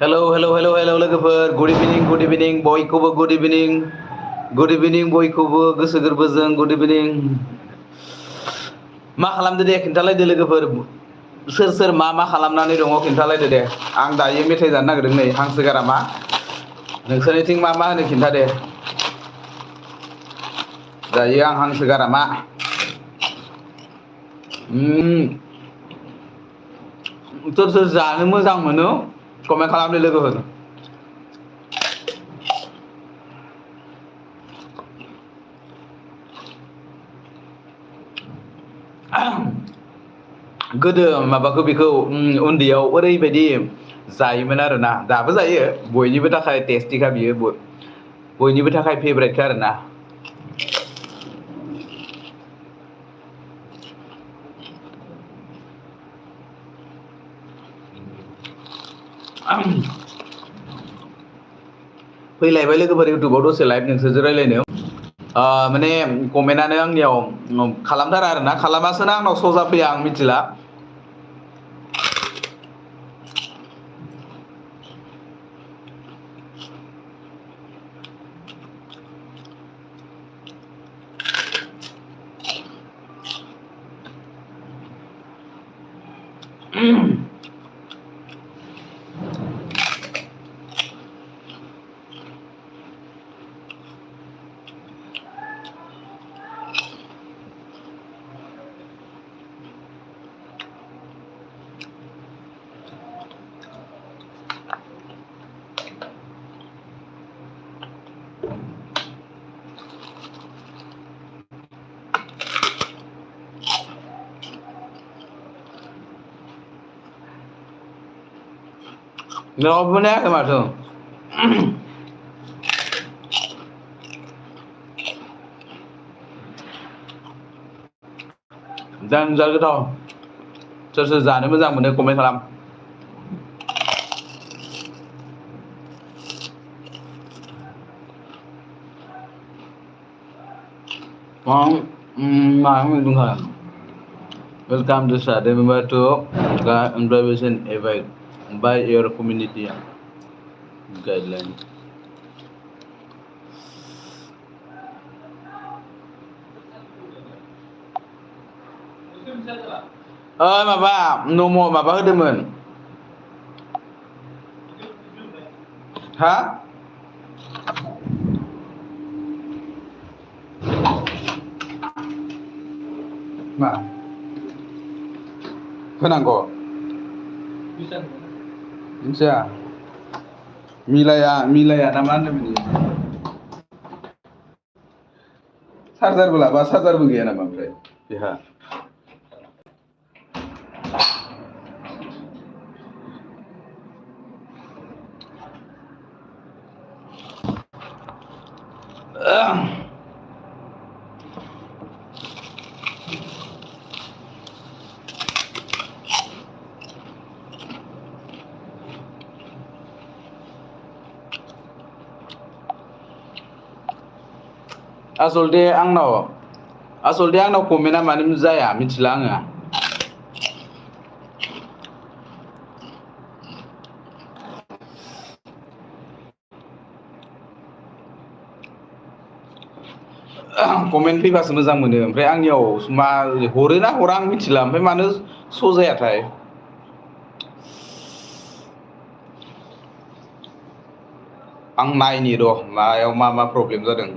Hello लोगोफोर good इभिनिं बयखौबो good इभिनिं बयखौबो गोसो गोरबोजों गुड इभिनिं मा खालामदो दे खिन्थालायदो लोगोफोर सोर मा खालामनानै दङ खिन्थालायदो दे आं दायो मेथाइ जानो नागिरदों नै हांसो गारामा नोंसोरनिथिं मा होनो खिन्था दे दायो आं हांसो गारामा सोर जानो मोजां मोनो कमेन्ट खालामदो लोगोफोर गोदो माबाखौ बेखौ उन्दैयाव ओरैबायदि जायोमोन आरोना दाबो जायो बयनिबो थाखाय टेस्टिखा बियो बयनिबो थाखाय फेभरेटखा आरोना फैलायबाय लोगोफोर इउटुबाव दसे लाइभ नोंसोरजों रायलायनो माने कमेन्टआनो आंनियाव खालामथारा आरोना खालामासोना आंनाव सजा फैया आं मिथिला रावबो नायाखै माथो जा गोथाव सोर जानो मोजां मोनो कमेन्ट खालाम Welcome to Saturday. Remember to improvisation event by your community guideline. माबा नम' माबा होदोंमोन हा मा होनांगौ मिथिया मिलाया ना मा होनदों बिदि चार्जारबो लाबा चार्जारबो गैया नामा ओमफ्राय बेहा आसलथे आंनाव कमेन्टआ मानो जाया मिथिला आङो कमेन्ट फैबासो मोजां मोनो ओमफ्राय आंनियाव मा हरोना हरा आं मिथिला ओमफ्राय मानो श' जायाथाय आं नायनि र' मायाव मा प्रब्लेम जादों